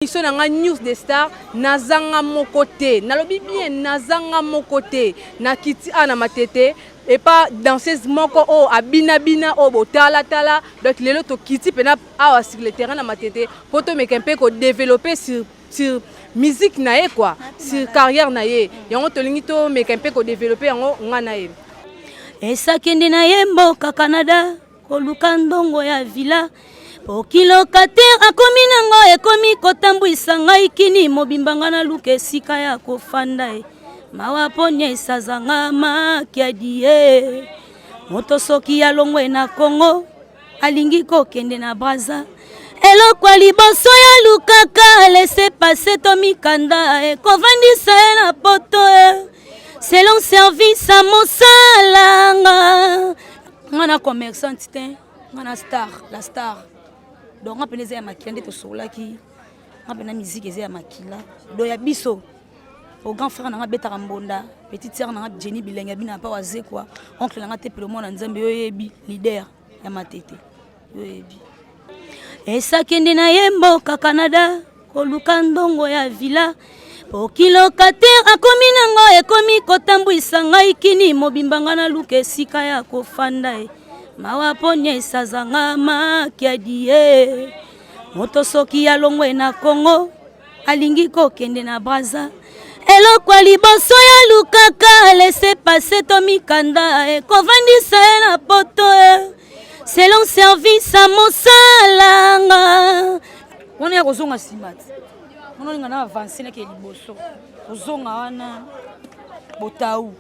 Émission na nga News des Stars nazanga moko te, nalobi bien nazanga moko te, nakiti awa na Matete epa danseuse moko oyo abina bina oyo botala tala, donc lelo tokiti pena awa sur le terrain na Matete po tomeka mpe ko developper sur musique na ye quoi, sur carrière na ye, yango tolingi tomeka mpe ko developper yango nga na ye. Esakende na ye mboka Canada koluka ndongo ya villa po kilocataire akomi nango ekomi kotambwisa ngai kini mobimba nga naluka esika ya kofanda e mawa ponia esazanga makiadi ye moto soki alongwe na Congo alingi kokende na Brazza eloko ya liboso ya lukaka laisse passer to mikanda ekovandisa ye na poto e selon service ya mosala nga nga na commerçante te nga na star la star donc nga mpena eza ya makila nde tosololaki nga mpena musique eza ya makila do ya biso au grand frère nanga betaka mbonda petite sœur nanga Jenny Bilenge bina pa wazekwa oncle nanga tepelo mwana nzambe yo yebi leader ya matete yo yebi esakende na ye mboka Canada koluka ndongo ya villa po kilocataire akomi nango ekomi kotambwisa ngai kini mobimba nga naluka esika ya kofanda e mawa ponia esazanga makiadi ye moto soki alongwe na Congo alingi kokende na Brazza eloko ya liboso ya lukaka laisse passer to mikanda ekovandisa ye na poto e selon service ya mosala nga wana ya kozonga nsima te wana olinga na avance nake liboso kozonga wana botau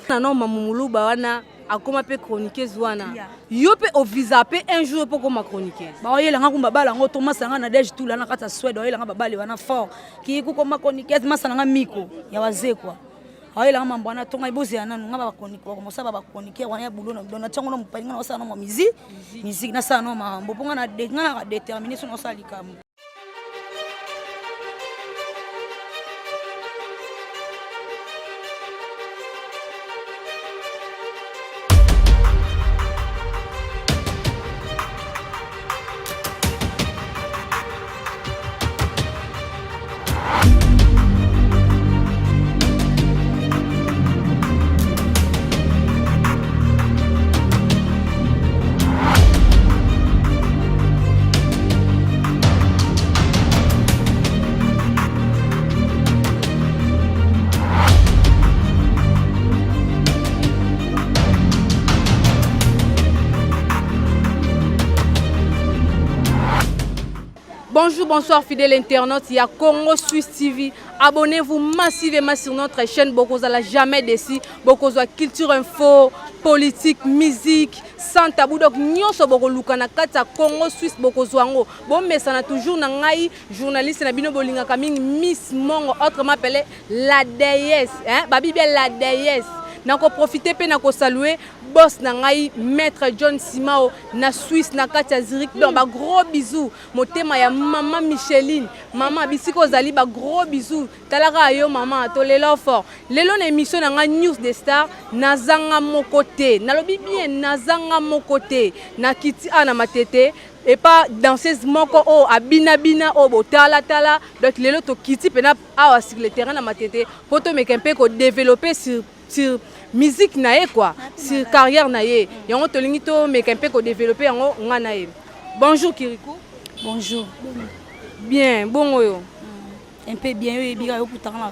nano mamumuluba wana akoma mpe chroniqueuse wana yeah. Yo mpe ovisa mpe un jour mpo okoma chroniqueuse baoyela nga kumba bala yango to masa nga na dege tula na kati ya Suède baoyela nga babale wana fort kiku koma chroniqueuse masa na nga miko ya wazekwa aoyela nga mambo wana to ngai bozela nanu nga bakomosala ba chroniqueur wana ya bulo na don natyango na mopali nga naosala na mwa musique nasala na makambo mpo nga naka détermine so naosala likambo. Bonjour, bonsoir fidèles internautes, il y a Congo Suisse TV. Abonnez-vous massivement sur notre chaîne Bokozala jamais déçu. Bokozwa culture info, politique, musique, sans tabou. Donc nyonso bokoluka na kati ya Congo Suisse bokozwa yango. Bomesana toujours na ngai journaliste na bino bolingaka mingi Miss Mongo autrement appelé la déesse, hein? Babi bien la déesse. Nako profiter pe nako saluer boss na ngai maître John Simao na Suisse na kati ya Zurich. Donc ba gros bisous motema ya maman Micheline, maman bisika ozali ba gros bisous. Talaka yo maman tolela fort. Lelo na émission na nga News des Stars nazanga moko te. Nalobi bien nazanga moko te. Nakiti awa na Matete epa danseuse moko oyo abina bina oyo botala tala. Donc lelo tokiti pena awa sur le terrain na Matete po tomeka mpe ko développer sur musique na ye quoi, sur carrière na ye. Yango tolingi tomeka mpe ko développer yango nga na ye. Bonjour Kirikou. Bonjour. Bien, bongo yo. Un peu bien yo yebi yo kutaka na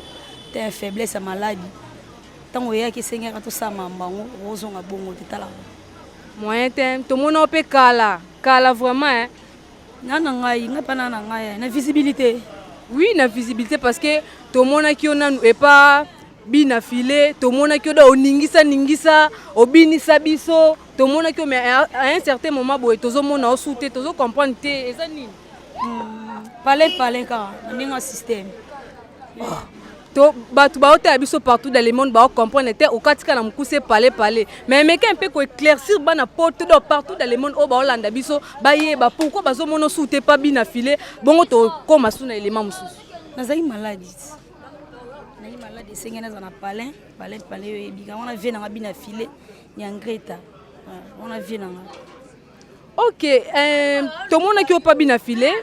te faiblesse ya maladi. Tango oyaki esengaka tosala mambo yango ozonga bongo te tala. Moyen te, tomona yo mpe kala, kala vraiment hein. Na na ngai, ngai pa na na ngai na visibilité. Oui, na visibilité parce que tomonaki yo nanu epa bina filet, tomonaki yo da oningisa ningisa, obinisa biso, tomonaki yo mais à un certain moment boye tozomona yo sous te, tozo comprendre te eza nini? Palais palais kaka na ndenge ya système. Oh. To bato baotala biso partout dans le monde bao comprendre te okatika na mokuse palais palais mais meka mpe ko éclaircir bana poto donc partout dans le monde oyo baolanda biso bayeba pourquoi bazomona su te pa bina filet bongo tokóma su na élément mosusu. Nazali maladi, nazali maladi esengeli naza na palais palais palais oyo oyebika wana vie nanga bina filet ya Greta wana vie nanga. Ok, tomonaki yo pa bina filet.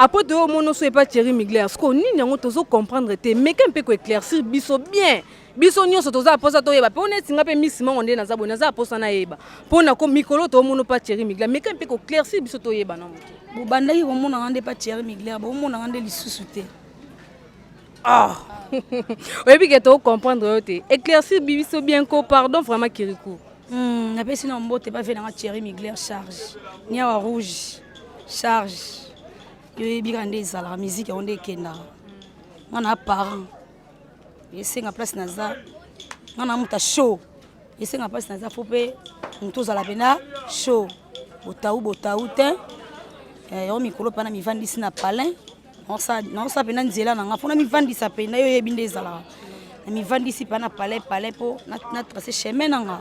Après toyomona so epa Thierry Mugler. Siko nini yango tozo comprendre te? Meke mpe koéclaircir biso bien. Biso nyonso toza mposa toyeba mpe oneti nga mpe misi mongo nde naza boye, naza mposa nayeba mpona ko mikolo toomona pa Thierry Mugler. Meke mpe koéclaircir biso toyeba na moke. Bobandaki komonanga nde pa Thierry Mugler, bomonanga nde lisusu te. Ah, oyebi ke tocomprendre yo te. Éclaircir biso bien ko, pardon vraiment, Kirikou. Napesi na mbote bave nanga Thierry Mugler, charge niawa rouge, charge yo oyebi kaka nde ezalaka musique yango nde ekendaka. Nga na parent esenga place naza, nga na moto show esenga place naza, fo mpe moto ozala mpena show botau botau te. Yango mikolo mpa na mivandisi na palin, naosala mpena nzela na nga mpona mivandisa mpena. Yo oyebi nde ezalaka na mivandisi mpa na palin palin mpo na trace chemin na nga.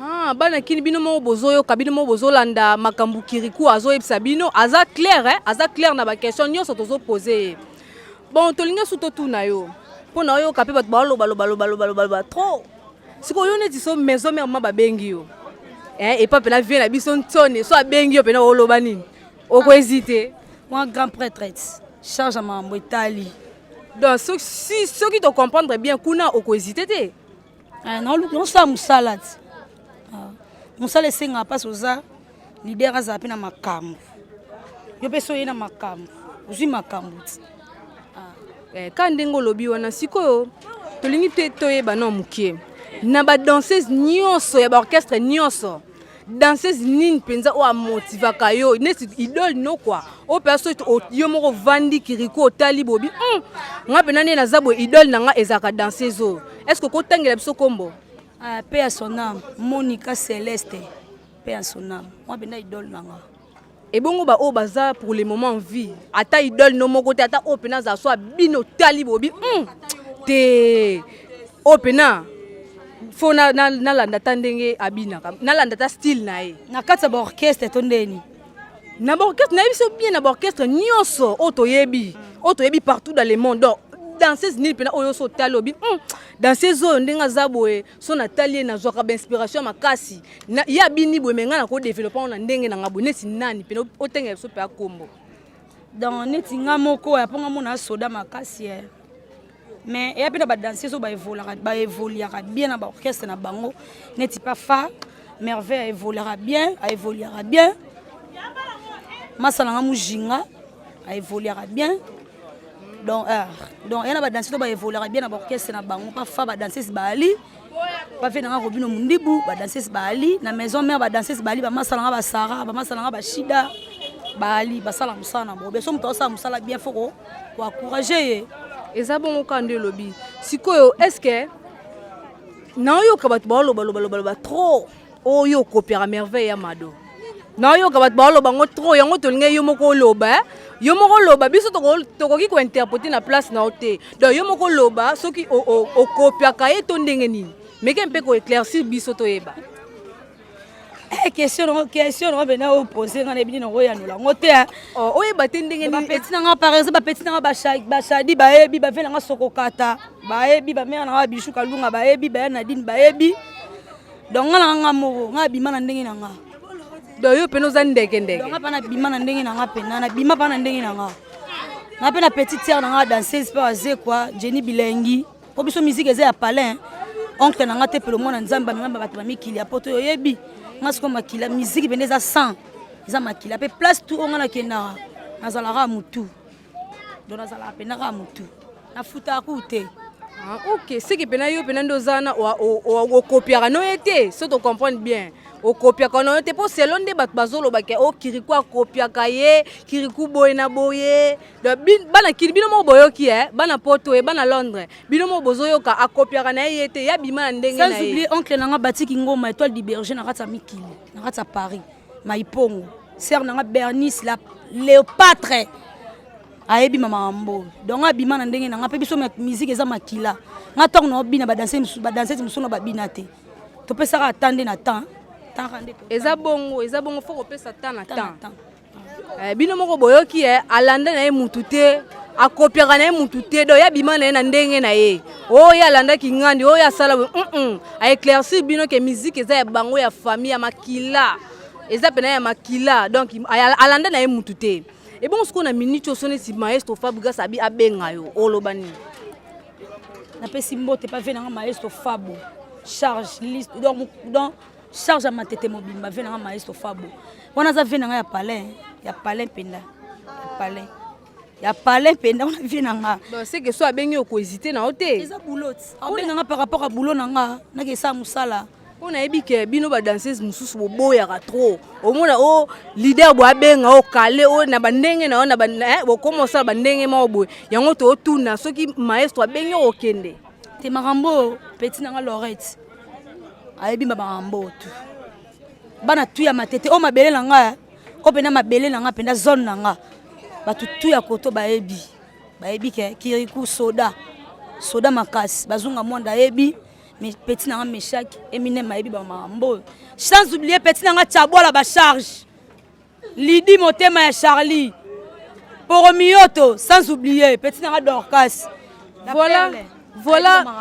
Ah, bana kini, bino moko bozoyoka, bino moko bozolanda makambo Kirikou azoyebisa bino. Aza clair, eh? Aza clair na baquestion nyonso tozopose ye. Bon, tolingi su totuna yo mpo na oyoka mpe bato baolobalobalobalobaloba trop. Sikoyo yo neti so Maison Mère ma babengi yo, eh, epa mpena vie na biso ntsone, so abengi yo mpena, oloba nini? Okohésite? Mwa grand prêtre charge ya makambo etali. Donc soki tocomprendre bien, kuna okohésite te? Nosala mosala ti mosala esengaka mpasi. Oza leader, azala mpe na makambo. Yo mpe so oye na makambo, ozwi makambo ti. Ka ndenge olobi wana, sikoyo tolingi te toyeba na mokie, na badanseuse nyonso ya baorchestre nyonso, danseuse nini mpenza oyo amotivaka yo neti idole no kua, oyo mpenza soki yo moko ovandi, Kirikou, otali bobi, nga mpena nde naza boye, idole na nga ezalaka danseuse oyo, est ce que okotangela biso nkombo? Paix à son âme, Monica Celeste, paix à son âme, mwa mpenza idole na nga. Ebongo baoyo baza pour le moment en vie, ata idole no moko te, ata oyo mpena azala so abino, otali bobi, te, oyo mpena fo nalanda ata ndenge abinaka, nalanda ata style na ye? Na kati ya baorchestre to ndeni? Na baorchestre, nayebi so bien, na baorchestre nyonso oyo toyebi, oyo toyebi partout dans le monde. Donc danseuse nini mpena oyo so otali obi, danseuse oyo ndenge aza boye, so natali ye nazwaka bainspiration ya makasi, ye abini boye, me ngai nakodéveloppe yango na ndenge na nga boye, neti nani mpena otengela biso mpe akombo? Donc neti nga moko ya mpo nga mona asoda makasi ye, mais eya mpe na badanseuse oyo baévoluaka bien na baorchestre na bango, neti pa fa Merveille aévoluaka bien, aévoluaka bien. Masala nga Mujinga aévoluaka bien. Donc eya na badanseuse oyo baévoluaka bien na baorchestre na bango. Pa fa badanseuse baali bave nanga Robino Mundibu, badanseuse baali na Maison Mère, badanseuse baali bamasala nga basara, bamasala nga bashida, baali basala mosala na bango bien. So moto aosala mosala bien, fo koencourage ye. Eza bongo kaka nde elobi. Sikoyo est ce que naoyoka bato baolobalobaloba trop oyo okopiaka Merveille ya Mado? Naoyoka bato baoloba yango trop. Yango tolingi yo moko oloba, yo moko oloba. Biso tokoki kointerpréter na place na yo te. Donc yo moko oloba soki okopiaka ye to ndenge nini. Meke mpe koéclaircir biso toyeba. Question nango, question nango mpena opose nga, nayebi nini okoyanola yango te. Oyeba te ndenge nini? Bapeti nanga, par exemple bapeti nanga bashadi bayebi, bave nanga Sokokata bayebi, bamere nanga Babishu Kalunga bayebi, baya Nadine bayebi. Donc nga nanga nga moko nga abima na ndenge na nga. Donc yo mpena oza ndeke ndeke? Nga mpa nabima na ndenge na nga, mpena nabima mpa na ndenge na nga. Nga mpe na petite sœur na nga danseuse mpe azekwa Jenny Bilengi, mpo biso musique eza ya palin. Oncle na nga te pelo mwana Nzambe bamema bato bamikili ya poto. Oyebi nga sikoyo makila musique pende eza sang, eza makila mpe. Place tout oyo nga nakendaka, nazalaka motu. Donc nazalaka mpena kaka motu, nafutaka ku te. Ah, ok, seke mpena yo mpena nde oza wana, okopiaka no ye te. So tocomprendre bien, okopiaka na yo te, mpo selo nde bato bazolobaka o Kirikou akopiaka ye, Kirikou boye na boye. Bana kili, bino moko boyoki e, bana poto e, bana Londres, bino moko bozoyoka, akopiaka na ye ye te, ya bima na ndenge na ye. Sans oublier oncle nanga Batiki Ngoma, étoile du berger na kati ya mikili, na kati ya Paris, Maipongo. Sœur nanga Bernice la Léopâtre ayebi mama mbo. Donc abima na ndenge na nga mpe. Biso musique eza makila. Nga ntango na obina, badanseuse mosusu na babina te. Topesaka ata nde na temps. Eza bongo, eza bongo, fo kopesa temps na temps. Bino moko boyoki e, alanda na ye mutu te, akopiaka na ye mutu te. Donc ye abima na ye na ndenge na ye. Oyo ye alandaki ngandi, oyo asala boye, aéclaircir bino ke musique eza ya bango ya famille, ya makila, eza mpena ya makila. Donc alanda na ye mutu te. Ebongo sikoyo na minute oyo so neti maestro Fabregas abi abenga yo, oloba nini? Napesi mbote pa vie nanga maestro Fabo, charge liste donc, donc charge ya matete mobimba, vie nanga maestro Fabo wana aza vie nanga ya palais, ya palais mpenza, ya palais, ya palais mpenza wana vie nanga. Donc c'est que so abengi yo, kohésite na yo te? Eza boulot, abenganga par rapport à boulot nanga, nake esala mosala. Mpo nayebi ke bino badanseuse mosusu boboyaka trop, omona o leader boye abenga o kale o na bandenge na yo na bokoma osala bandenge moko boye. Yango tootuna soki maestro abengi yo, okende? Te, makambo oyo petit nanga Lorette ayebi ba makambo oyo tu, bana tu ya matete oyo, mabele na nga oyo mpenza, mabele na nga mpenza, zone na nga, bato tu ya koto bayebi, bayebi ke Kiriku soda, soda makasi, bazunga mwanda ayebi. Mais petit nanga Meshak Eminem ayebi bamakambo oyo, sans oublier petit nanga Tchabwala, bacharge Lidi motema ya Charlie Poromioto, sans oublier petit nanga Dorcas. Voilà,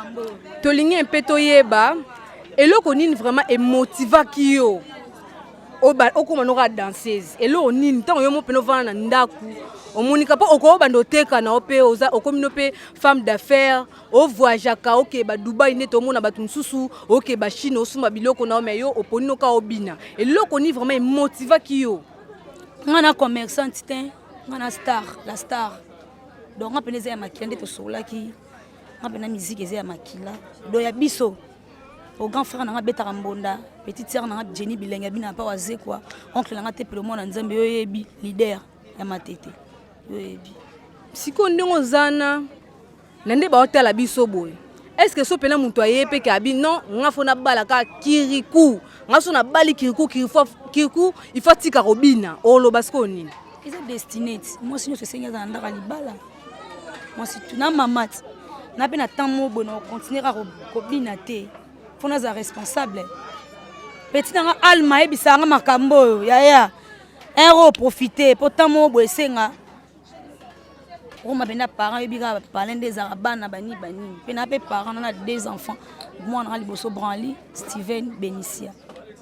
tolingi mpe toyeba eloko nini vraiment emotivaki yo okóma noka danseuse. Eloko nini ntango yo mo mpena ovanda na ndako, omonika mpo okobanda oteka na yo mpe okomi no mpe femme d'affaires, ovoyageaka, okeba Dubai nde tomona bato mosusu, okeba Chine, osomba biloko na yo, mais yo oponi noka obina. Eloko nini vraiment emotivaki yo? Nga na commerçante te, nga na star, la star. Donc nga mpena eza ya makila nde tosololaki, nga mpena musique eza ya makila. Do ya biso au grand frère nanga abetaka mbonda, petite sœur nanga Jenny Bilenge abina pa wazekwa, oncle nanga Tepelo mwana Nzambe, yo oyebi, leader ya matete, yo oyebi. Sikoyo ndenge oza na nde baotala biso boye, est ce que so mpena moto aye mpe ke abi non, nga faut nabala kaka Kiriku, nga so nabali Kiriku, Kiriku il faut atika kobina, oloba sikoyo nini? Eza destiné ti mwasi nyonso esengi aza na ndako ya libala, mwasi tu na mama ti na mpe na temps moko boye na kocontinue kaka kobina te, mpo naza responsable. Petit nanga Alma ayebisaka nga makambo oyo, yaya ere oyo profite mpo temps moko boye esenga okoma mpenza parent. Oyebi kaka parent nde ezalaka bana banini banini mpe na mpe parent nana deux enfants, mwana nga liboso Branly Steven Benicia,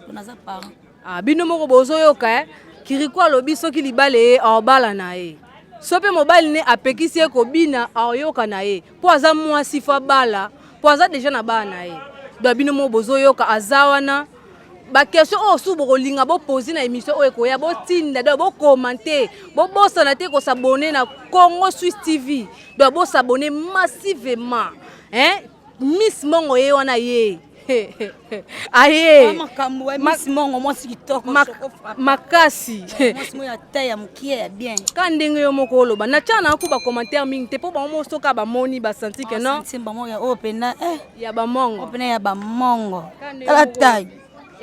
mpo naza parent. Ah, bino moko bozoyoka eh? Kiriku alobi soki libala ye, aobala na ye, so mpe mobali ne apekisi ye kobina, aoyoka na ye, mpo aza mwasi, faut abala, mpo aza déjà na bana na ye. Donc bino moko bozoyoka, aza wana. Baquestion oyo su bokolinga bopose na émission oyo ekoya, botinda, donc bokommente, bobosana te kos'abonner na Congo Suisse TV. Donc bos'abonner massivement, hein? Miss Mongo ye wana, ye aye. Makambo ya Miss Mongo, mwasi kitoko. Makasi. Mwasi ya taille ya mokie ya bien. Ka ndenge yo moko oloba, natya na ku bacommentaire mingi te, mpo bango moko soka bamoni basanti ke non. Bango ya oyo mpena eh. Ya bamongo. Oyo mpena ya bamongo, tala taille,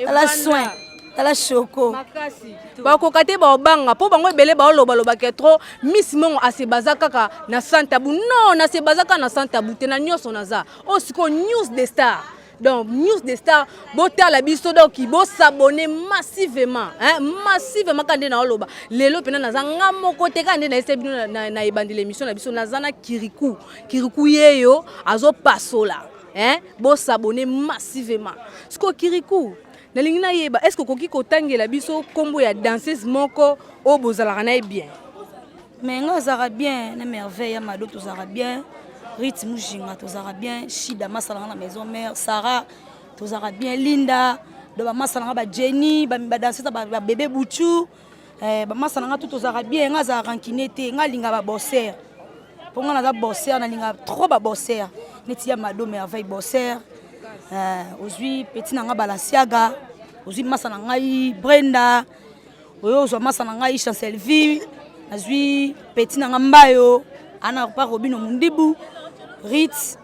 tala soin, tala shoko. Makasi, bakoka te, baobanga mpo bango ebele baolobalobaka trop Miss Mongo ase baza kaka na sans tabou. Non, nase baza kaka na sans tabou te, na nyonso naza oyo sikoyo News de Star. Donc News de Star, botala biso, donc bos'abonner massivement, hein, massivement. Kaka nde naoloba lelo mpena naza nga moko te, kaka nde nayesa bino na ebandela émission na biso, naza na Kiriku. Kiriku yeyo azopasola, hein? Bos'abonner massivement. Sikoyo Kiriku, nalingi nayeba, est ce que okoki kotangela biso nkombo ya danseuse moko oyo bozalaka na ye bien? Mais nga azalaka bien na Merveille ya Mado, tozalaka bien, Rit Mujinga tozalaka bien, Shida masalanga na maison mère, Sarah tozalaka bien, Linda, do bamasa nanga, bajenny, badanseuse, babebe Buchu, bamasa nanga tu tozalaka bien. Nga azalaka rancune te, nga alinga babosser, mpo nga naza bosser, nalinga trop babosser neti ya Mado, Merveille bosser, ozwi petit na nga Balenciaga, ozwi masa na ngai Brenda, oyo ozwa masa na ngai Chancelvie, nazwi petit na nga Mbayo ana pa Robino Mundibu, Rit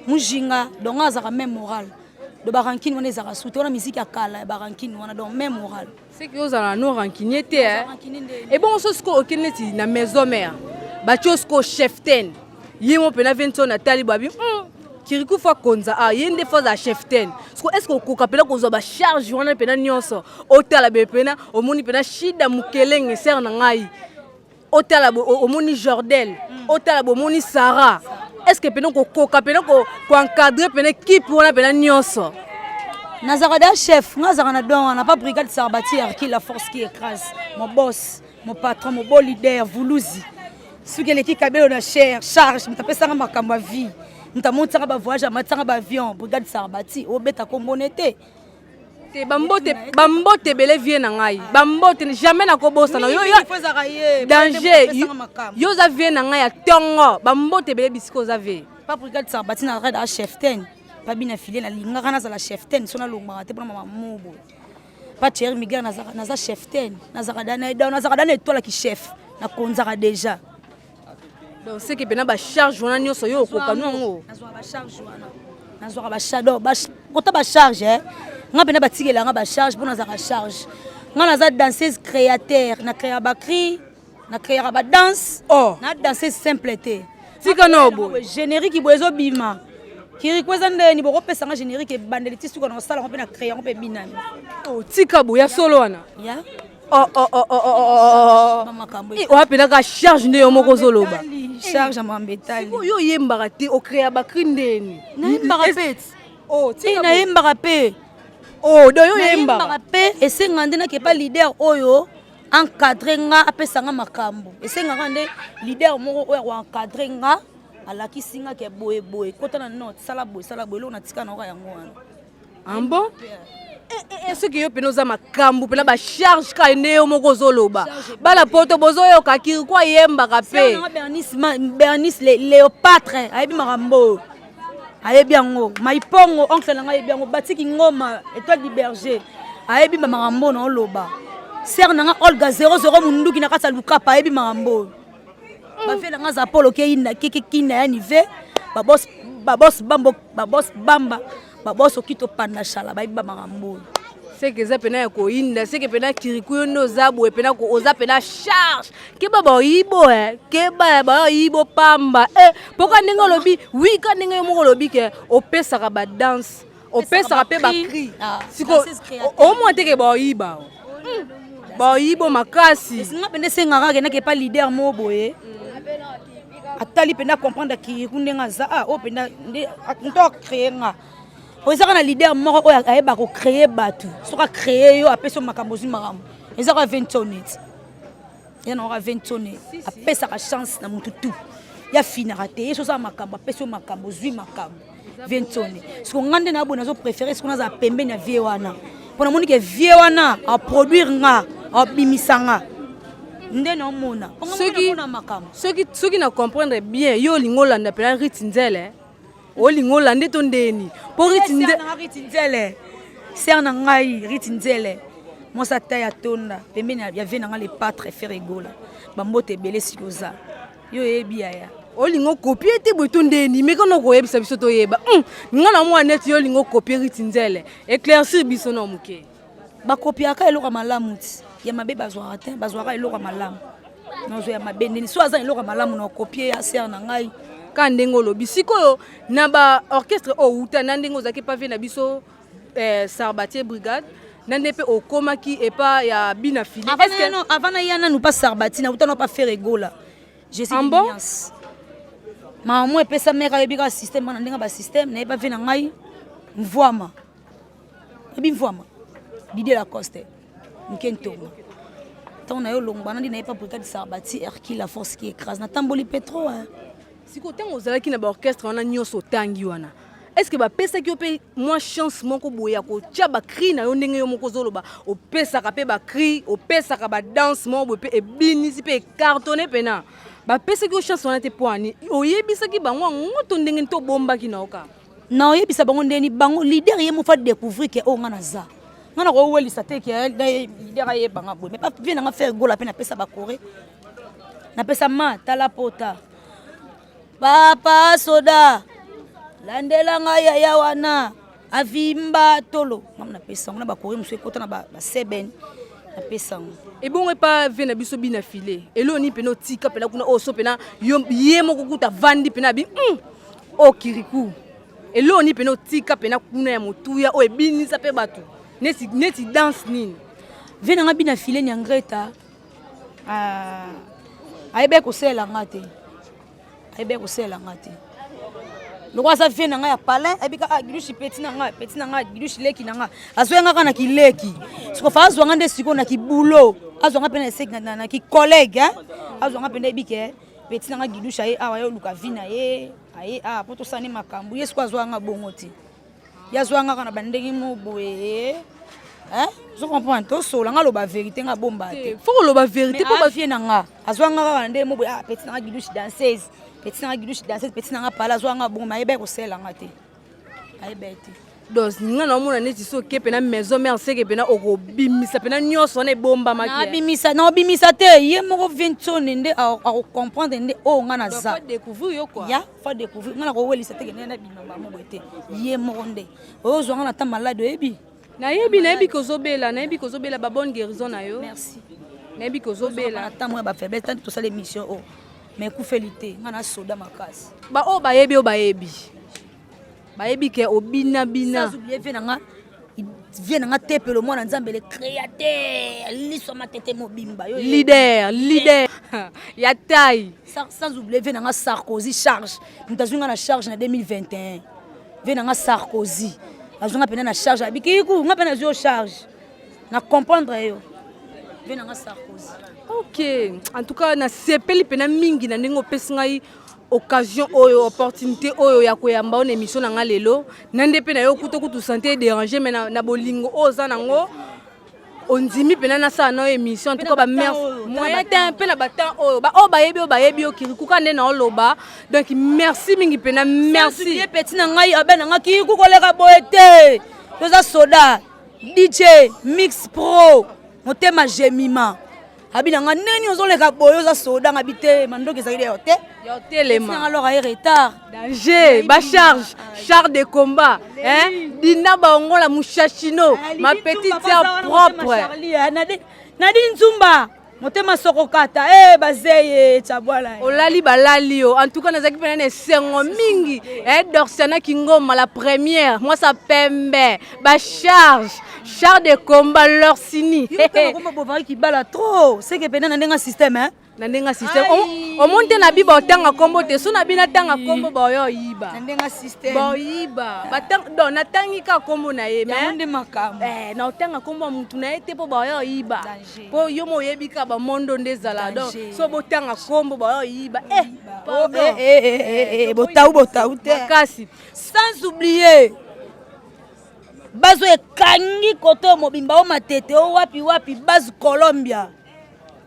Mujinga. Donc nga azalaka même moral do barancune wana ezalaka su te, wana musique ya kala ya barancune wana, donc même moral. Seki ozala no rancunier te. Ebongo so sikoyo okende neti na maison mère, batie yo sikoyo chef ten, ye mo mpena ve nti oyo natali babi Kiriku faut akonza, ah, ye nde faut azala chef ten. Siko est ce que okoka mpena kozwa bacharge wana mpena nyonso? Otala be mpena omoni mpena Shida Mokelenge sere na ngai, otala omoni Jordel, otala bomoni Sarah, est ce que mpena okokoka mpena koencadre mpena équipe wana mpena nyonso? Nazalaka da chef, nga azalaka na don wana pa brigade Sarbati Hercule, la force qui écrase, mon boss. Mon patron, mon beau leader, Vuluzi. Soki eleki kabelo na cher, charge, moto apesanga makambo ya vie. Moto amonisaka ba voyage, amatisanga ba avion, brigade Sarbati, obeta kombo ne te. Te bambote, bambote ebele vie na ngai. Bambote jamais nakobosana. Yo yo danger. Yo oza vie na ngai ya tongo. Bambote ebele bisika oza vie. Pa brigade Sarbati na red a chef ten. Pa bina filet na lingaka nazala chef ten, so nalongwaka te mpona mama mobo. Pa Thierry Miguel nazaka naza chef ten, nazaka dana nazaka dana étoile ki chef, nakonzaka déjà. Donc c'est que pena ba charge wana nyonso yo okoka nwango. Nazwaka ba charge wana. Nazwaka ba charge ba kota ba charge eh. Nga pena batikela nga ba charge mpo nazaka charge. Nga naza danseuse créateur, na créa ba cri, na créaka ba danse. Oh. Na danseuse simple te. Tika no boye. Générique boye ezobima. Kiriko eza ndeni bokopesa nga générique ebandeli ti suka na kosala yango mpe na créa yango mpe ebinami. Oh, tika boye ya solo wana. Ya. Oh, oh, oh, oh, oh, oh, oh. Makambo Eh, oya mpenaka charge nde yo moko ozoloba. Charge ya mambe etali. Sikoyo yo oyembaka te, ocréa ba cri ndeni. Nayembaka mpe. Oh, tika Eh, boye. nayembaka mpe. Oh, donc yo oyembaka. Nayembaka mpe esenga nde nakepa leader oyo encadre nga apesa nga makambo. Esengaka nde leader moko oyo akoencadre nga alakisi nga ke boye boye kota na note sala boye sala boye eloko natika na oka yango wana. Ah bon? Eh, eh, eh, soki yo mpena oza makambo mpena bacharge kaka nde yo moko ozoloba bana poto bozoyoka Kiriko ayembaka mpe Bernice Léopâtre ayebi makambo oyo ayebi yango maipongo oncle na ngai ayebi yango batiki ngoma étoile du berger ayebi makambo na oloba sere na nga Olga 00 munduki na kati ya lukapa ayebi makambo oyo bavie na nga zapolo keinda kekekinda ya nive babos babos bambo babos bamba babos okito panda shala bayebi ba makambo oyo seke eza pena ya koyinda seke pena Kiriku yo nde oza boye pena oza pena charge keba baoyibo e keba baoyibo pamba e mpoka ndenge olobi wi ka ndenge yo moko olobi ke opesaka badanse opesaka mpe bacri siko omwa teke baoyiba baoyibo makasi nga mpenza esengaka akendaki epa leader moko boye atali mpenza comprendre Kiriku ndenge aza ah oyo mpenza nde moto acrée nga po ezaka na leader moko oyo ayeba kocrée bato soki acrée yo apesi yo makambo ozwi makambo ezaka 20 ye na oka 20 apesaka chance na motu tu ya finaka te ye so osala makambo apesi yo makambo ozwi makambo 20 siko nga nde na boye nazo préféré siko nazala pembeni ya vie wana mpo namoni ke vie wana aproduire nga abimisa nga nde naomona soki soki soki na comprendre bien yo olingi olanda mpena Riti Nzele olingi olanda to ndeni mpo Riti Riti Nzele sere na ngai Riti Nzele mwasi ata ya tonda pembeni ya vie na ngai le patre Ferre Gola bambote ebele siki oza yo oyebi yaya olingi okopie te boye to ndeni meka na koyebisa biso toyeba nga na mwana neti yo olingi okopie Riti Nzele éclaircir biso na moke bakopiaka eloko ya malamu ti ya mabe bazwaka te bazwaka eloko ya malamu nazwa ya mabe ndeni so aza eloko ya malamu na okopie ya sere na ngai ka ndenge olobi sikoyo na baorchestre oyo outa na ndenge ozalaki epa vie na biso eh, Sarbatie brigade na nde mpe okomaki epa ya bina fili avant naya nanu pa Sarbati nauta na pa Ferre Gola Je ah bon? Mama mo epesa meka ayebi kaka système wana ndenge basystème nayeba vie na ngai mvwama yebi mvwama Didier Lacoste moke ntonga ntango na yo longwa nandi naye pa brigade Sarbati Hercule la force qui écrase natamboli pe trop hein. Sikoyo ntango ozalaki na baorchestre wana nyonso otangi wana est ce que bapesaki yo mpe mwa chance moko boye ya kotia bacri na yo ndenge yo moko ozoloba opesaka mpe bacri opesaka badanse moko boye mpe ebinisi mpe ecartonne mpena bapesaki yo chance wana te mpo ani oyebisaki bango yango to ndenge to obombaki na yo kaka Na oyebisa bango ndeni bango leader ye mofa découvrir ke oyo nga naza nga na kowelisa te ke leader ayeba nga boye mais pas vie na nga Ferre Gola mpe napesa bakore napesa ma tala pota papa soda landela ngai yaya wana avimba tolo ngam napesa yango na bakore mosusu ekota na baseben napesa yango ebongo epa vie na biso bina file eloo nini mpena otika mpena kuna oyo so mpena ye moko kuta avandi mpena abi oyo Kiriku eloo nini mpena otika mpena kuna ya motuya oyo ebinisa mpe bato neti, neti danse nini vie na nga bina file ni Angreta ayebaki kosalela nga te ayebaki kosalela nga te lokola aza vie na ngai ya palin ayebi kaka gilushi peti na ngai peti na ngai gilushi leki na ngai azwa nga kaka na kileki siko fa azwa nga nde sikoyo na kibulo. Azwanga mpe na eseki na ki collègue, azwanga mpe nayebi ke petit nanga Gidusha ye awa, ye oluka vi na ye, aye awa mpo tosala ne makambo. Ye siko azwanga bongo te, ye azwanga kaka na bandenge mo boye. Ozo comprendre? Tosola, nga aloba vérité, nga bomba te. Faut koloba vérité. Mpo bavie na nga, azwanga kaka na ndenge mo boye. Ah, petit nanga Gidushi danseuse, petit nanga Gidushi danseuse, petit nanga pala, azwanga bongo, mais ayeba kosalela te, ayeba te. Donc nga na omona neti so oke mpena Maison Mère, seke mpena okobimisa mpena nyonso wana ebombamaki. Nabimisa, naobimisa te. Ye moko Vinsone nde akocomprendre nde oyo nga naza. Découvrir yo quoi. Ya faut découvrir nga, nakowelisa te, kende nabima bango boye te. Ye moko nde oyo ozwanga na ta malade, oyebi. Nayebi, nayebi kozobela, nayebi kozobela. Babonne guérison na yo. Merci. Nayebi kozobela. Na ntango ya bafaiblesse, tanti tosala émission oyo, mais ekufeli te, nga na soda makasi. Baoyo bayebi, oyo bayebi, bayebi ke obinabina. Sans oublier vie na nga, vie na nga Tepelo, mwana Nzambe, le créateur, liso matete mobimba. Yo leader, leader ya taille. Sans oublier vie na nga Sarkozy charge, moto azwi nga na charge na 2021. Vie na nga Sarkozy azwi nga mpena na charge, abikiku nga mpe nazwi yo charge na comprendre yo, vie na nga Sarkozy. Ok, en tout cas nasepeli mpena mingi na ndenge opesi ngai occasion oyo, opportunité oyo ya koyamba oyo na émission na nga lelo. Na nde mpe na yo kuta kutu santé déranger, mais na bolingo oyo oza nango, ondimi mpena nasala na yo émission. En tout cas bamerci moyen te mpe na batemps oyo, oyo bayebi, oyo bayebi yo Kirikuka nde na oloba. Donc merci mingi mpena, merci. Ye petit na ngai abe na nga Kiriku koleka boye te, toza soda. DJ Mix Pro, motema Jemima abi na nga ndeni ozoleka boye, oza soda. Nga bi te, mandoki ezali yo te. Ya otelema. Alors aye retard. Danger, bacharge, char de combat, hein, Dina Baongola Mushashino, ma petite sœur propre. Nadi Nzumba, motema sokokata e bazeye tabwala. Olali balali yo. En tout cas nazalaki mpena na esengo mingi. Dorsiana Kingoma, la première mwasa pembe, bacharge, char de combat Lorsini. Bovari kibala trop seke pena na ndenge système, hein? Na ndenge système, omoni te na bi baotanga nkombo te, so na bino atanga nkombo, baoyo oyiba. Na ndenge système. Baoyiba. Donc natangi kaka nkombo na ye. Yango nde makambo. Na otanga nkombo ya mutu na ye te, mpo baoyo oyiba, mpo yo mo oyebi kaka bamondo nde ezala. Donc so botanga nkombo, baoyo oyiba. Botau botau te. Makasi. Sans oublier bazo ekangi koto mobimba o matete o wapi wapi, base Colombia,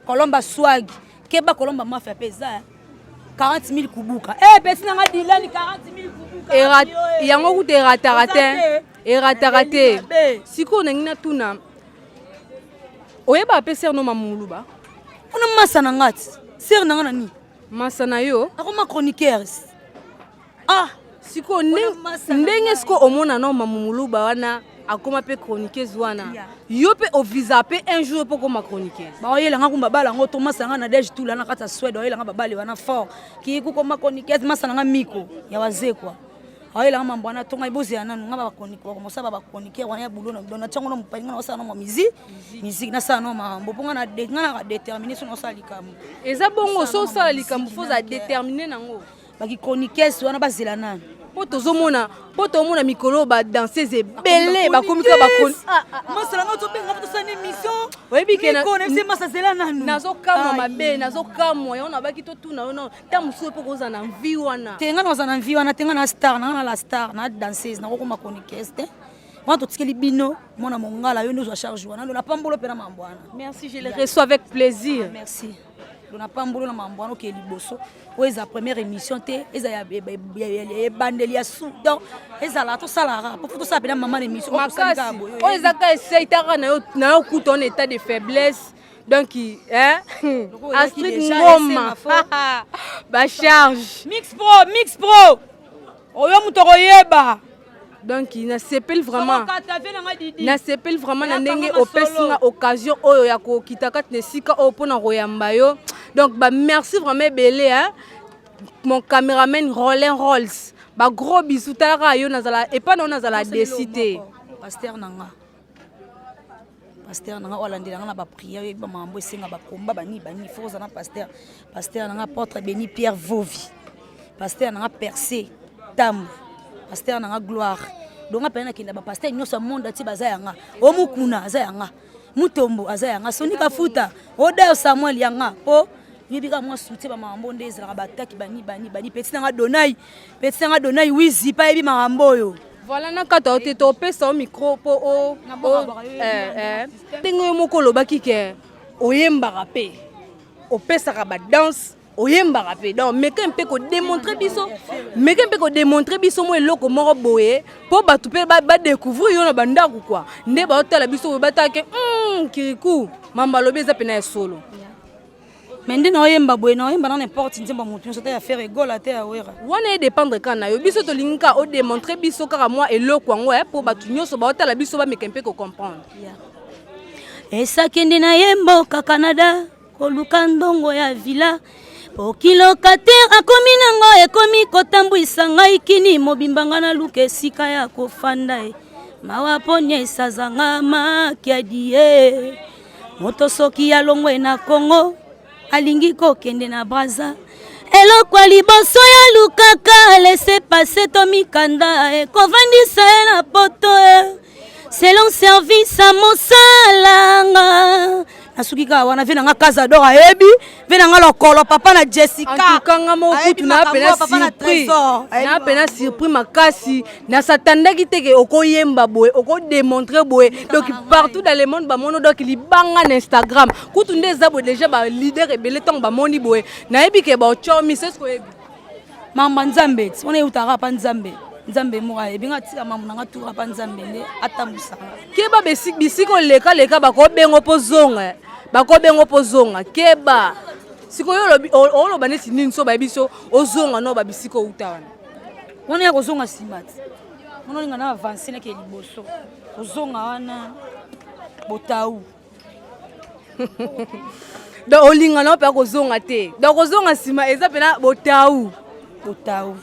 Colomba swag, keba Colomba mafia mpe eza 40 000 kubuka. Eh, pesi nanga Dilani 40 000 kubuka. Yango kuta erataka te, erataka te. Sikoyo nangi natuna, oyeba ape sœur no Mamuluba? Mpona masa na nga ti sœur na nga na nini? Masa na yo. Akoma chroniqueur, ah. Sikoyo ndenge sikoyo omona no Mamumuluba wana akoma mpe chroniqueuse wana, yo mpe ovisa mpe un jour mpo okoma chroniqueuse? Baoyelanga kumba bala yango to masa nga na Dege Tula na kati ya Swede, baoyelanga babale wana fort kiku koma chroniqueuse. Masa nanga Miko ya Wazekwa aoyelanga mambo wana to ngai bozela nanu nga bakosala bachroniqueur wana ya bulo na tiango na mopali nga na osala no mwa musique, nasala no makambo mpo nga naka déterminé so naosala likambo. Eza bongo, so osala likambo fo oza déterminé nango. Bakichroniqueuse wana bazela nani? Mpo tozomona, mpo tomona mikolo badanseuse ebele bakomi kaka. Masala nga tobenga tosala émission. Oyebi ke masa zela nanu. Nazokamwa mabe, nazokamwa yango. Nabaki totuna yo no ntan mosusu mpo kozala na vie wana. Te, nga nakozala na vie wana te. Nga na star nanga, na la star, na danseuse, nakokoma chroniqueuse te. Wana totikeli bino mwana mongala, yo nde ozwa charge wana. Lona pambolo mpe na mambo wana. Merci, je le reçois avec plaisir. Merci, lona pambolo na mambo wana. Okeye liboso, oyo eza première émission te, eza ya ebandeli ya su. Donc ezala tosalaka po tosala mpena mama na émission. Makasi oyo eza ka esei taka na yo kuta en état de faiblesse. Donc, hein, Astrid Ngoma, bacharge. Mix Pro, Mix Pro, oyo moto okoyeba. Donc nasepeli vraiment, nasepeli vraiment na ndenge opesi nga occasion oyo ya kokita kati na esika oyo mpona koyamba yo. Donc bamerci vraiment ebele, hein? Mon caméraman Rolin Rolls, bagros bisous. Talaka yo, nazala epai na yo, nazala desi te. Pasteur na nga, pasteur na nga oyo alandela nga na baprière, oyebi bamakambo esenga bakomba bani bani, faut ozala na pasteur. Pasteur na nga apôtre Béni Pierre Vovi, pasteur na nga Percé Tambo, pasteur na nga Gloire. Donc nga mpena nakenda bapasteur nyonso ya monde atie baza yanga, omukuna aza yanga. Mutombo aza yanga, Soni Kafuta, Odayo Samuel yanga po yebi kaka mwa soutien bamakambo nde ezalaka bataki bani bani bani petit nanga Donai, petit nanga Donai Wizi pa yebi makambo oyo. Voilà, na kata yo te, topesa yo micro mpo o ndenge yo moko olobaki ke oyembaka mpe opesaka badanse, oyembaka mpe. Donc meke mpe kodémontrer biso, meke mpe kodémontrer biso mwa eloko moko boye mpo bato mpe badécouvrir yo na bandako kua nde baotala biso boye, batala ke Kiriku mamba alobi eza mpena ya solo. Mais nde naoyemba boye, naoyemba na n'importe nzembo ya motu nyonso, te ya Ferre Gola, te ya Wera. Wana edépendre kaka na yo. Biso tolingi kaka odémontrer biso kaka mwa eloko yango mpo bato nyonso baotala biso bameka mpe kocomprendre. Esakende na ye mboka Canada koluka ndongo ya villa, po locataire akomi nango ekomi kotambwisa ngai kini mobimba, nga naluka esika ya kofanda e mawa poni esazanga makiadi ye. Moto soki alongwe na Kongo, alingi kokende na Braza, eloko ya liboso ya lukaka laissez-passer to mikanda ekovandisa ye na poto e selon service ya mosalanga. Nasuki kaka wana. Ve nanga Casador ayebi, ve nanga lokolo papa na Jessica. Antukanga moko kutu na pena surpris, na pena surpris makasi. Nasatandaki te ke okoyemba boye, okodémontrer boye. Donc partout dans le monde bamono, donc libanga na Instagram kutu nde eza boye déjà, baleader ebele ntango bamoni boye, nayebi ke baotya miso. Eske oyebi? Mamba Nzambe ti wana eutaka pa Nzambe. Nzambe moko ayebi nga. Tika mambo nanga tuka pa Nzambe nde atambwisaka. Keba, bisika olekaleka, bakobengo mpo zonga, bakobengo mpo zonga. Keba sikoyo, oloba neti nini so bayebi so ozonga no babisika outa wana? Wana ya kozonga nsima ti wana, olinga na avance nake liboso, kozonga wana botau. Donc olinga na mpe kozonga te, donc kozonga nsima eza mpena botau. Botau,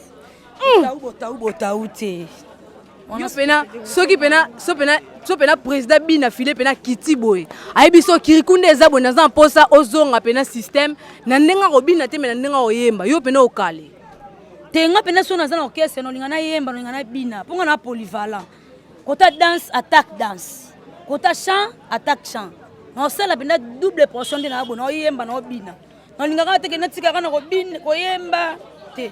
botau, botau te. Yo mpena soki mpena so mpena so mpena président bina file mpena kiti boye, ayebi so Kiriku nde eza boye, naza mposa ozonga mpena système na ndenge akobina te, me na ndenge akoyemba, yo mpena okale. Te, nga mpena so naza na orchestre, nolinga nayemba, nolinga nabina, mpo nga na polyvalent. Kota danse, attaque danse, kota chant, attaque chant. Naosala mpenza double portion nde naa boye, naoyemba, naobina. Nalingaka teke natikaka na kobina koyemba te.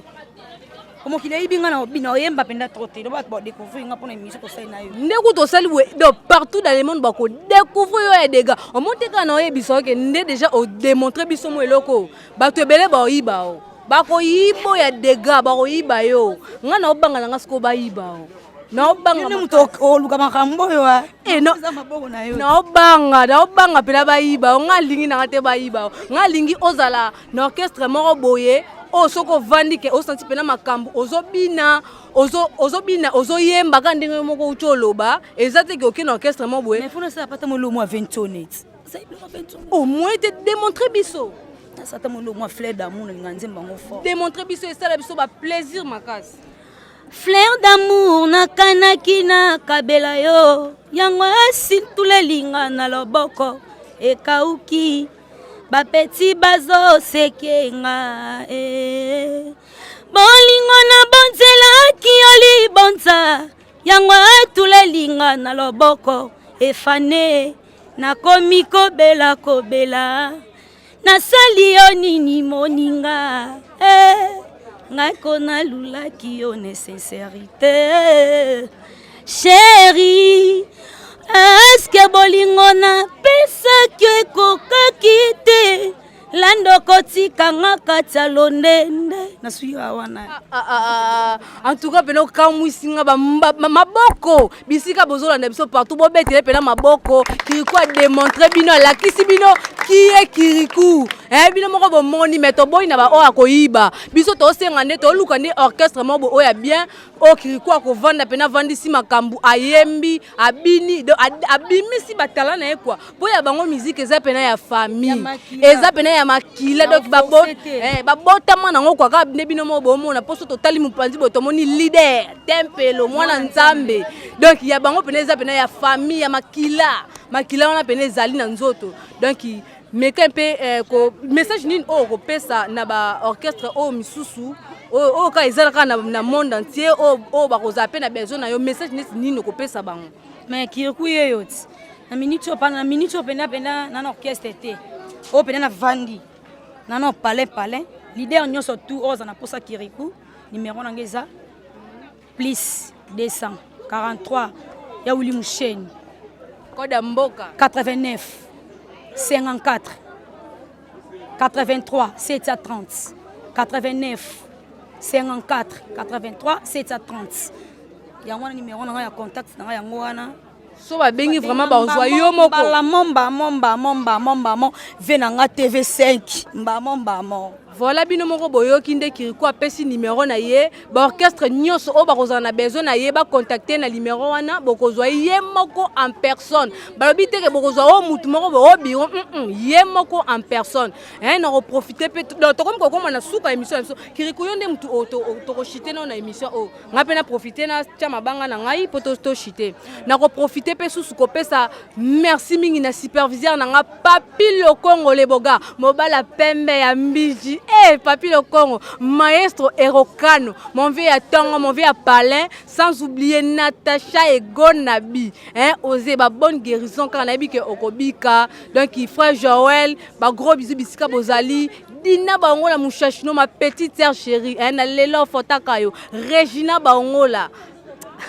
Mokili ayibi nga na obina, oyemba mpenza trop te. Bato badécouvrir nga mpona émission tosali na yo. Nde kutu osali boye, donc partout dans le monde bakodécouvrir yo ya dégâts. Omoni te kaka na oyebisa oke nde déjà odémontre biso mo eloko, bato ebele baoyiba o, bakoyiba ya dégâts, bakoyiba yo. Nga na obanga na nga sikoyo bayiba o, naobanga. Moto oluka makambo oyo. Maboko na yo. Naobanga, naobanga mpena bayiba o. Nga alingi nanga te bayiba o. Nga alingi ozala na orchestre moko boye oyo soki ovandi ke osanti mpena makambo, ozobina, ozobina, ozoyemba kaka ndenge moko uti oloba. Eza te ke oke na orchestre moko boye. Mais fona sala pata molomo ya 20 net. Au moins te démontrer biso. Nasata molomo ya Fleur d'amour, nalinga nzembo yango fort. Démontrer biso, esala biso baplaisir makasi. Fleur d'amour nakanaki nakabela yo yango, esintulelinga na loboko ekauki, bapeti bazosekenga e. Bolingo na bonzelaki yo libonza yango, etulelinga na loboko efane, nakomi kobela kobela. Nasali yo nini moninga eh, ngai ko nalulaki yo ne sincérité. Chéri, eske bolingo napesaki ekokaki te? Lando kotikanga kati ya londende, nasuki wana. Ah, ah, ah, en tout cas mpena okamwisi nga. Maboko bisika bozolanda biso partout, bobetele mpena maboko. Kiriku adémontre bino, alakisi bino kie Kiriku. Eh, bino moko bomoni. Me toboyi na baoyo akoyiba biso. Tosenga nde toluka nde orchestre moko oyo ya bien, oyo Kiriku akovanda mpena, avandisi makambo, ayembi, abini, abimisi batala na ye kua, mpo ya bango musique eza mpena ya famille, eza mpena ya makila. Donc babotama nango kwa kaka nde bino moko bomona. Mpo so totali mopanzi boye, tomoni leader Tempelo mwana Nzambe. Donc ya bango mpena eza mpena ya famille, ya makila. Makila wana mpena ezali na nzoto. Donc meka mpe ko message nini oyo okopesa na baorchestre oyo misusu oyo kaka eza kaka na monde entier, oyo bakozala mpe na besoin na yo? Message neti nini okopesa bango? Mais Kiriku ye yo ti. Na minute oyo pana, na minute oyo penda penda na na orchestre te. Oyo penda na vandi. Na na palais palais. Leader nyonso tout oyo aza na posa Kirikou, numéro na nga eza plus 243 ya Willy Musheni. Code ya mboka. 89 54 83 730 89 54 83 730 yango wana numéro na ngai ya contact na ngai yango wana. So babengi vraiment bazwa yo moko. Mbala mbamo mbamo mbamo mbamo ve na nga TV5 mbamo mbamo. Voilà, bino moko boyoki nde Kirikou apesi numéro na ye, ba orchestre nyonso oyo bakozala na besoin na ye ba contacter na numéro wana, bokozwa ye moko en personne. Balobi te ke bokozwa oyo mutu moko bo bureau, ye moko en personne. Hein, na ko profiter pe donc tokomi kokoma na suka émission na biso. Kirikou, yo nde mutu oyo tokoshite nao na émission oyo. Nga mpe na profiter na tia mabanga na ngai po toshite. Na koprofiter mpe susu kopesa merci mingi na superviseur na nga Papi Lokongo Leboga, mobala pembe ya mbiji. Eh, Papi Lokongo, maestro Erokano, mon vieux ya tongo, mon vieux ya palin, sans oublier Natacha Egonabi, hein, osé ba bonne guérison kaka nayebi ke okobika. Donc frère Joël, ba gros bisous bisika bozali. Dina Bangola Mouchachino, ma petite sœur chérie, hein, na lelo fotaka yo. Regina Bangola.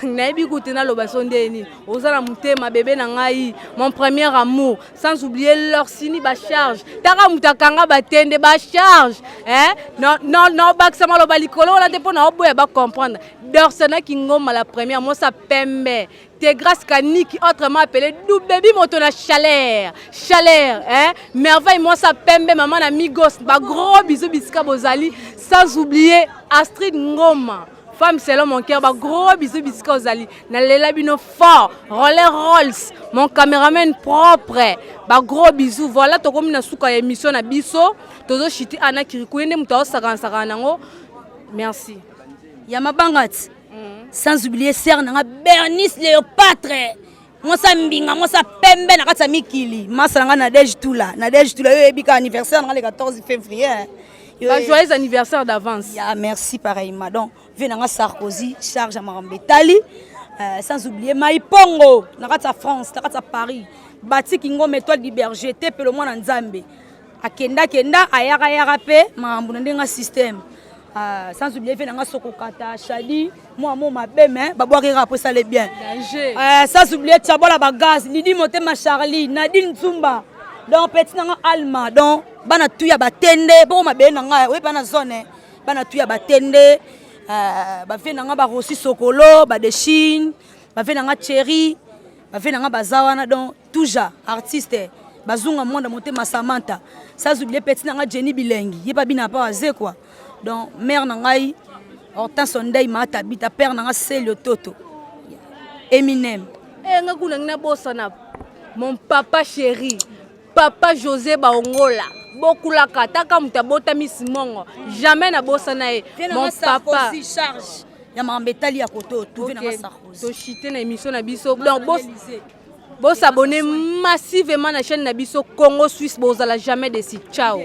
Nayebi kutu naloba so nde nini, oza na motema bébé na ngai, mon premier amour, sans oublier Lorsini bacharge taka moto akanga batende bacharge, hein? No bakisa maloba likolo wana te mpo na oboya bacomprendre. Dorsana Kingoma la première mosa pembe te, Grâce Kaniki, autrement appelé Doubebi moto na chaleur chaleur, hein? Merveille mwasa pembe, mama na Migos, ba gros bisous bisika bozali, sans oublier Astrid Ngoma, femme selon mon cœur, ba gros bisous bisika ozali. Nalela bino fort. Roller Rolls, mon caméraman propre, ba gros bisous. Voilà, tokomi na suka ya émission na biso, tozoshiti ana Kirikou, ye nde moto aosakana nango. Merci. Ya mabanga ti, sans oublier sœur na nga Bernice Léopâtre, mwasa mbinga, mwasa pembe na kati ya mikili, masa na nga Nadege Tula. Nadege Tula, yo oyebi ka anniversaire na nga le 14 février, hein. Ba joyeux anniversaire d'avance. Ya merci pareillement. Donc ve na nga Sarkozy, charge ya makambo etali, sans oublier Maipongo na kati ya France, na kati ya Paris, batiki ngoma étoile du berger te pelo mwana Nzambe akendakenda ayakayaka mpe makambo na ndenge ya système. Sans oublier ve na nga Sokokata Shadi, mwa mo mabe me babwaki kaka po esale bien. Danger. Sans oublier Tchabola Bagaz, Lidi Motema, Charlie Nadine Nzumba, donc petit na nga Alma, donc bana tu ya batende poko mabele na ngai oyebi bana zone, bana tu ya batende, bave na nga barosi Sokolo badechine, bave na nga Thierry, bave na nga baza wana. Donc toujours artiste bazunga mwanda motema Samantha, sans oublier petit na nga Jenny Bilengi, ye pa bina pa aze quoi. Donc mère na ngai Hortense Ondei Maatabita, père na nga Selio Toto Eminem. Eh, nga kuna ngina bosana mon papa chéri, papa José Baongola bokulaka taka moto abotami simongo, jamais nabosana ye, mon papa. Charge ya makambo etali ya koto tuve na nga Sarkozy. Toshite na émission na biso. Donc bosabonner massivement na chaîne na biso Congo Suisse, bozala jamais déçus. Ciao.